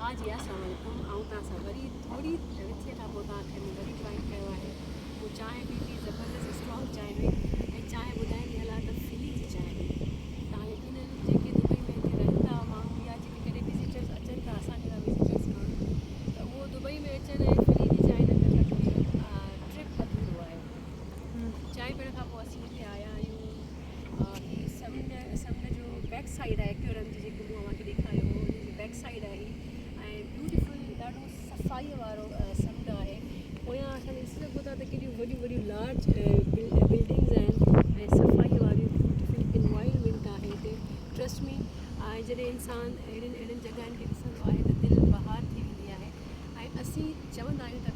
ها جي السلام عليڪم آئون توهان سان وري ٿوري رٿي کان پوء توهان کي مون وري جوائن ڪيو آهي مون چانهه پيتي زبردست اسٽرانگ چانهه هئي ۽ چانهه ٻڌائيندي هلان ته ڦلي جي چانهه هئي توهان يقينن جيڪي دبئي ۾ هتي رهن ٿا ماڻهو يا جيڪي ڪڏهن وزيٽرس اچن ٿا اسان جهڙا وزيٽرس ماڻهو ته اهو دبئي ۾ اچن ۽ ڦلي جي چانهه نه ڪن ته ٽرپ اڌورو آهي. چانهه پيئڻ کان پوء اسين هتي آيا آهيون. هي سمنڊ سمنڊ جو بيڪ سائيڊ آهي ايڪيورم جي جيڪو مون اوهان کي ڏيکاريو هو ان جي بيڪ سائيڊ آهي ۽ بيوٽيفل ڏاڍو صفائي وارو سمنڊ آهي. پويان اسان ڏسي سگهو ٿا ته ڪيڏيون وڏيون وڏيون لارج بلڊنگز آهن ۽ صفائي واريون بيوٽيفل انوائرمينٽ آهي هتي. ٽرسٽ مي جڏهن انسان اهڙين اهڙين جڳهين کي ڏسندو آهي ته دل بهار ٿي ويندي آهي ۽ اسين چوندا آهيون ته.